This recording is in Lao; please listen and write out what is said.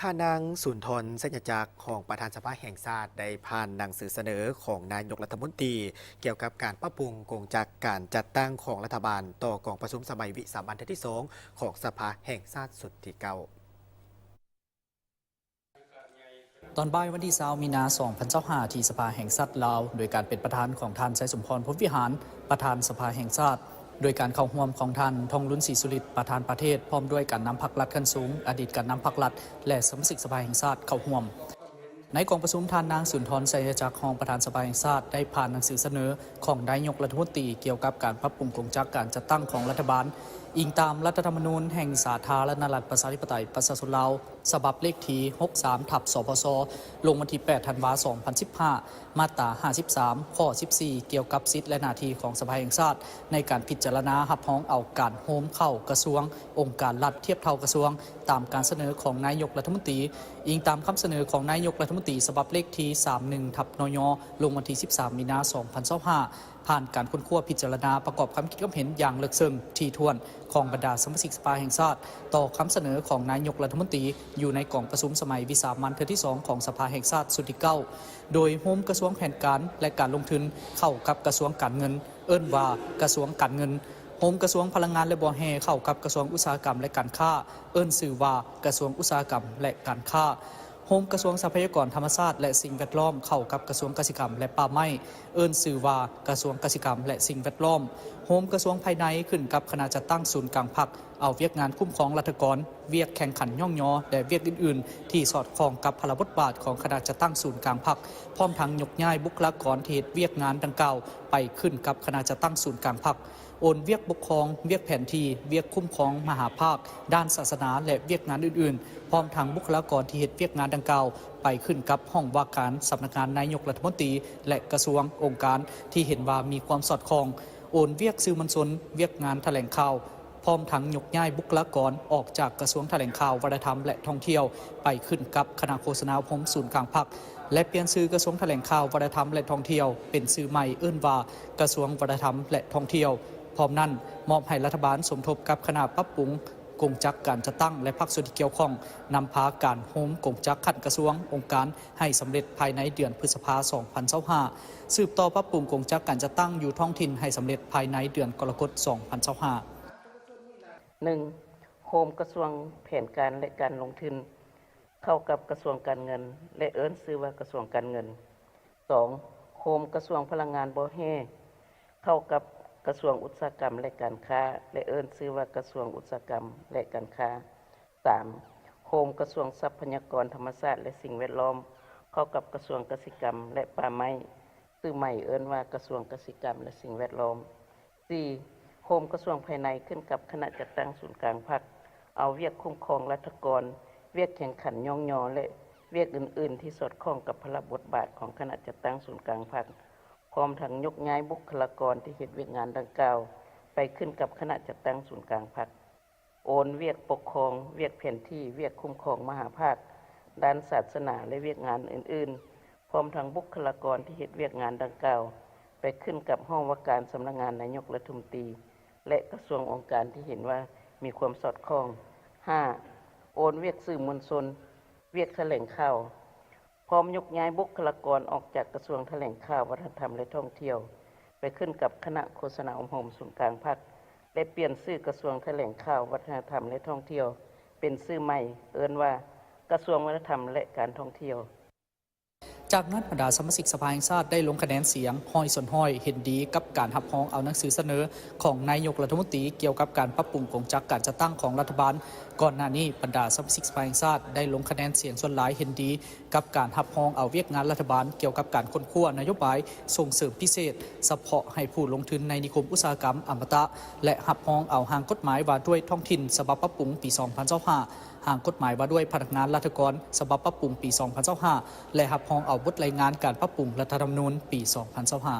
ທ່ານນາງ ສຸນທອນ ໄຊຍະຈັກ ຮອງປະທານສະພາແຫ່ງຊາດ ໄດ້ຜ່ານໜັງສືສະເໜີຂອງນາຍົກລັດຖະມົນຕີ ກ່ຽວກັບການປັບປຸງກົງຈັກການຈັດຕັ້ງຂອງລັດຖະບານ ຕໍ່ກອງປະຊຸມສະໄໝວິສາມັນເທື່ອທີສອງ ຂອງສະພາແຫ່ງຊາດຊຸດທີເກົ້າ. ຕອນບ່າຍວັນທີຊາວ ມີນາ ສອງພັນຊາວຫ້າ ທີ່ສະພາແຫ່ງຊາດລາວ ໂດຍການເປັນປະທານຂອງທ່ານ ໄຊສົມພອນ ພົມວິຫານ ປະທານສະພາແຫ່ງຊາດ, ໂດຍການເຂົ້າຮ່ວມຂອງທ່ານ ທອງລຸນ ສີສຸລິດ ປະທານປະເທດ ພ້ອມດ້ວຍການນຳພັກລັດຂັ້ນສູງ, ອະດີດການນຳພັກລັດ ແລະ ສະມາຊິກສະພາແຫ່ງຊາດເຂົ້າຮ່ວມ. ໃນກອງປະຊຸມ, ທ່ານນາງ ສຸນທອນ ໄຊຍະຈັກ ຮອງປະທານສະພາແຫ່ງຊາດ ໄດ້ຜ່ານໜັງສືສະເໜີຂອງນາຍົກລັດຖະມົນຕີ ກ່ຽວກັບການປັບປຸງກົງຈັກການຈັດຕັ້ງຂອງລັດຖະບານ, ອີງຕາມລັດຖະທຳມະນູນແຫ່ງສາທາລະນະລັດ ປະຊາທິປະໄຕ ປະຊາຊົນລາວ ສະບັບເລກທີຫົກສາມ ທັບ ສພຊ ລົງວັນທີແປດ ທັນວາ ສອງພັນສິບຫ້າ ມາດຕາຫ້າສິບສາມ ຂໍ້ສິບສີ່ ກ່ຽວກັບສິດ ແລະ ໜ້າທີ່ຂອງສະພາແຫ່ງຊາດ ໃນການພິຈາລະນາຮັບຮອງເອົາການໂຮມເຂົ້າກະຊວງ, ອົງການລັດທຽບເທົ່າກະຊວງ ຕາມການສະເໜີຂອງນາຍົກລັດຖະມົນຕີ. ອີງຕາມຄຳສະເໜີຂອງນາຍົກລັດຖະມົນຕີ ສະບັບເລກທີສາມສິບເອັດ ທັບ ນຍ ລົງວັນທີສິບສາມ ມີນາ ສອງພັນຊາວຫ້າ ຜ່ານການຄົ້ນຄວ້າພິຈາລະນາປະກອບຄຳຄິດຄຳເຫັນຢ່າງເລິກເຊິ່ງຖີ່ຖ້ວນຂອງບັນດາສະມາຊິກສະພາແຫ່ງຊາດ ຕໍ່ຄຳສະເໜີຂອງນາຍົກລັດຖະມົນຕີ ຢູ່ໃນກອງປະຊຸມສະໄໝວິສາມັນເທື່ອທີສອງ ຂອງສະພາແຫ່ງຊາດຊຸດທີເກົ້າ ໂດຍໂຮມກະຊວງແຜນການ ແລະ ການລົງທຶນ ເຂົ້າກັບກະຊວງການເງິນ ເອີ້ນວ່າກະຊວງການເງິນ, ໂຮມກະຊວງພະລັງງານ ແລະ ບໍ່ແຮ່ ເຂົ້າກັບກະຊວງອຸດສາຫະກຳ ແລະ ການຄ້າ ເອີ້ນຊື່ວ່າກະຊວງອຸດສາຫະກຳ ແລະ ການຄ້າ, ໂຮມກະຊວງຊັບພະຍາກອນທຳມະຊາດ ແລະ ສິ່ງແວດລ້ອມ ເຂົ້າກັບກະຊວງກະສິກຳ ແລະ ປ່າໄມ້ ເອີ້ນຊື່ວ່າກະຊວງກະສິກຳ ແລະ ສິ່ງແວດລ້ອມ, ໂຮມກະຊວງພາຍໃນ ຂຶ້ນກັບຄະນະຈັດຕັ້ງສູນກາງພັກ ເອົາວຽກງານຄຸ້ມຄອງລັດຖະກອນ, ວຽກແຂ່ງຂັນຍ້ອງຍໍ ແລະ ວຽກອື່ນໆ ທີ່ສອດຄ່ອງກັບພາລະບົດບາດຂອງຄະນະຈັດຕັ້ງສູນກາງພັກ, ພ້ອມທັງຍົກຍ້າຍບຸກຄະລາກອນທີ່ເຮັດວຽກງານດັ່ງກ່າວ ໄປຂຶ້ນກັບຄະນະຈັດຕັ້ງສູນກາງພັກ, ໂອນວຽກປົກຄອງ, ວຽກແຜນທີ່, ວຽກຄຸ້ມຄອງມະຫາພາກ, ດ້ານສາສະໜາ ແລະ ວຽກງານອື່ນໆ, ພ້ອມທັງບຸກຄະລາກອນທີ່ເຮັດວຽກງານດັ່ງກ່າວ ໄປຂຶ້ນກັບຫ້ອງວ່າການສຳນັກງານນາຍົກລັດຖະມົນຕີ ແລະ ກະຊວງ, ອົງການທີ່ເຫັນວ່າມີຄວາມສອດຄ່ອງ, ໂອນວຽກສື່ມວນຊົນ, ວຽກງານຖະແຫຼງຂ່າວ, ພ້ອມທັງຍົກຍ້າຍບຸກຄະລາກອນອອກຈາກກະຊວງຖະແຫຼງຂ່າວ, ວັດທະນະທຳ ແລະ ທ່ອງທ່ຽວ ໄປຂຶ້ນກັບຄະນະໂຄສະນາອົບຮົມສູນກາງພັກ ແລະ ປ່ຽນຊື່ກະຊວງຖະແຫຼງຂ່າວ, ວັດທະນະທຳ ແລະ ທ່ອງທ່ຽວ ເປັນຊື່ໃໝ່ເອີ້ນວ່າກະຊວງວັດທະນະທຳ ແລະ ທ່ອງທ່ຽວ. ພ້ອມນັ້ນ, ມອບໃຫ້ລັດຖະບານສົມທົບກັບຄະນະປັບປຸງກົງຈັກການຈັດຕັ້ງ ແລະ ພາກສ່ວນທີ່ກ່ຽວຂ້ອງ ນຳພາການໂຮມກົງຈັກຂັ້ນກະຊວງ, ອົງການ ໃຫ້ສຳເລັດພາຍໃນເດືອນພຶດສະພາ ສອງພັນຊາວຫ້າ, ສືບຕໍ່ປັບປຸງກົງຈັກການຈັດຕັ້ງຢູ່ທ້ອງຖິ່ນໃຫ້ສຳເລັດພາຍໃນເດືອນກໍລະກົດ ສອງພັນຊາວຫ້າ. ໜຶ່ງ, ໂຮມກະຊວງແຜນການ ແລະ ການລົງທຶນ ເຂົ້າກັບກະຊວງການເງິນ ແລະ ເອີ້ນຊື່ວ່າກະຊວງການເງິນ. ສອງ, ໂຮມກະຊວງພະລັງງານບໍ່ແຮ່ ເຂົ້າກັບກະຊວງອຸດສາຫະກຳ ແລະ ການຄ້າ ແລະ ເອີ້ນຊື່ວ່າກະຊວງອຸດສາຫະກຳ ແລະ ການຄ້າ. ສາມ, ໂຮມກະຊວງຊັບພະຍາກອນທຳມະຊາດ ແລະ ສິ່ງແວດລ້ອມ ເຂົ້າກັບກະຊວງກະສິກຳ ແລະ ປ່າໄມ້, ຊື່ໃໝ່ເອີ້ນວ່າກະຊວງກະສິກຳ ແລະ ສິ່ງແວດລ້ອມ. ສີ່, ໂຮມກະຊວງພາຍໃນ ຂຶ້ນກັບຄະນະຈັດຕັ້ງສູນກາງພັກ, ເອົາວຽກຄຸ້ມຄອງລັດຖະກອນ, ວຽກແຂ່ງຂັນຍ້ອງຍໍ ແລະ ວຽກອື່ນໆ ທີ່ສອດຄ່ອງກັບພາລະບົດບາດຂອງຄະນະຈັດຕັ້ງສູນກາງພັກ, ພ້ອມທັງຍົກຍ້າຍບຸກຄະລາກອນທີ່ເຮັດວຽກງານດັ່ງກ່າວ ໄປຂຶ້ນກັບຄະນະຈັດຕັ້ງສູນກາງພັກ. ໂອນວຽກປົກຄອງ, ວຽກແຜນທີ່, ວຽກຄຸ້ມຄອງມະຫາພາກ, ດ້ານສາສະໜາ ແລະ ວຽກງານອື່ນໆ, ພ້ອມທັງບຸກຄະລາກອນທີ່ເຮັດວຽກງານດັ່ງກ່າວ ໄປຂຶ້ນກັບຫ້ອງວ່າການສຳນັກງານນາຍົກລັດຖະມົນຕີ ແລະ ກະຊວງອົງການທີ່ເຫັນວ່າມີຄວາມສອດຄ່ອງ. ຫ້າ, ໂອນວຽກສື່ມວນຊົນ, ວຽກຖະແຫຼງຂ່າວ, ພ້ອມຍົກຍ້າຍບຸກຄະລາກອນອອກຈາກກະຊວງຖະແຫຼງຂ່າວ, ວັດທະນະທຳ ແລະ ທ່ອງທ່ຽວ ໄປຂຶ້ນກັບຄະນະໂຄສະນາອົບຮົມສູນກາງພັກ ແລະ ປ່ຽນຊື່ກະຊວງຖະແຫຼງຂ່າວ, ວັດທະນະທຳ ແລະ ທ່ອງທ່ຽວ ເປັນຊື່ໃໝ່ ເອີ້ນວ່າກະຊວງວັດທະນະທຳ ແລະ ການທ່ອງທ່ຽວ. ຈາກນັ້ນ, ບັນດາສະມາຊິກສະພາແຫ່ງຊາດໄດ້ລົງຄະແນນສຽງຮ້ອຍສ່ວນຮ້ອຍເຫັນດີກັບການຮັບຮອງເອົາໜັງສືສະເໜີຂອງນາຍົກລັດຖະມົນຕີກ່ຽວກັບການປັບປຸງກົງຈັກການຈັດຕັ້ງຂອງລັດຖະບານ. ກ່ອນໜ້ານີ້, ບັນດາສະມາຊິກສະພາແຫ່ງຊາດໄດ້ລົງຄະແນນສຽງສ່ວນຫຼາຍເຫັນດີ ກັບການຮັບຮອງເອົາວຽກງານລັດຖະບານກ່ຽວກັບການຄົ້ນຄວ້ານະໂຍບາຍສົ່ງເສີມພິເສດສະເພາະໃຫ້ຜູ້ລົງທຶນໃນນິຄົມອຸດສາຫະກຳອະມະຕະ ແລະ ຮັບຮອງເອົາຮ່າງກົດໝາຍວ່າດ້ວຍທ້ອງຖິ່ນສະບັບປັບປຸງປີສອງພັນຊາວຫ້າ, ຮ່າງກົດໝາຍວ່າດ້ວຍພະນັກງານລັດຖະກອນສະບັບປັບປຸງປີສອງພັນຊາວຫ້າ ແລະ ຮັບຮອງເອົາບົດລາຍງານການປັບປຸງລັດຖະທຳມະນູນປີສອງພັນຊາວຫ້າ.